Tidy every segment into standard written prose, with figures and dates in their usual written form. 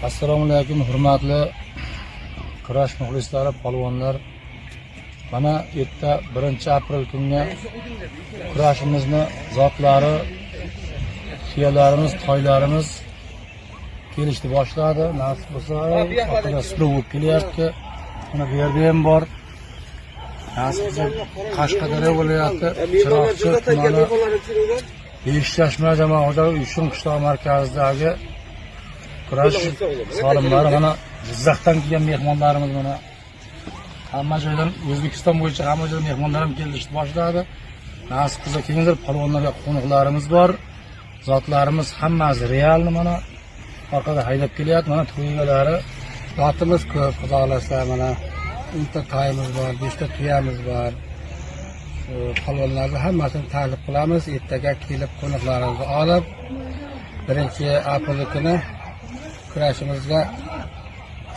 Assalomu alaykum, hurmatli kurash muxlislari, polvonlar. Mana erta 1-aprel kungi kurashimizni zotlari, tuyalarimiz, toylarimiz kelishni boshladi. Nasib bo'lsa, orqada suluv bo'lib kelyapti. Mana bu yerda ham bor. Nasib bo'lsa, Qashqadaryo viloyati Chiroqchi tumani Beshchashma jamoa xo'jaligi Uyshun qishlog'i markazidagi kurash solimlari, mana Jizzaxdan kelgan mehmonlarimiz, mana hamma joydan, O'zbekiston bo'yicha hamma joydan mehmonlar ham kelishni boshladi. Nasib qilsa, kelinglar, polvonlarga qo'noqlarimiz bor. Zotlarimiz hammasi реальный, mana orqada haydab kelyapti, mana to'y egalari. Zotimiz ko'p, xudo xohlasa, mana 10 ta toyimiz bor, 5 ta tuyamiz bor. Shu polvonlarni hammasini taklif qilamiz. Ertaga kelib qo'noqlarimizni olib, 1-aprel kuni kurashimizga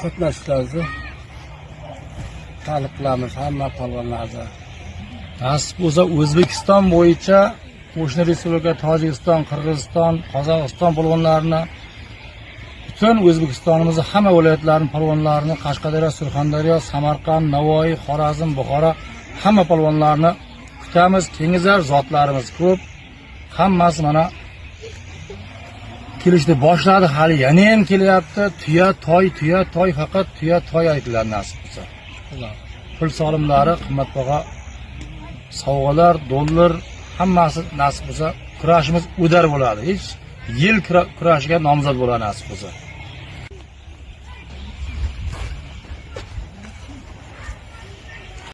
qatnashishlarini taklif qilamiz hamma polvonlarni. Nasib bo'lsa, O'zbekiston bo'yicha qo'shni respublika Tojikiston, Qirg'iziston, Qozog'iston polvonlarini, butun O'zbekistonimizni hamma viloyatlarining polvonlarini, Qashqadaryo, Surxondaryo, Samarqand, Navoiy, Xorazm, Buxoro, hamma polvonlarni kutamiz. Kelingizlar, zotlarimiz ko'p. Hammasi mana kelishni boshladi, hali yana ham kelyapti. Tuya, toy, tuya, toy, faqat tuya, toy aytiladi nasib bo'lsa. Pul solimlari, qimmatbaho sovg'alar, dollar, hammasi nasib bo'lsa, kurashimiz удар bo'ladi. Hech yil kurashiga nomzod bo'ladi nasib bo'lsa.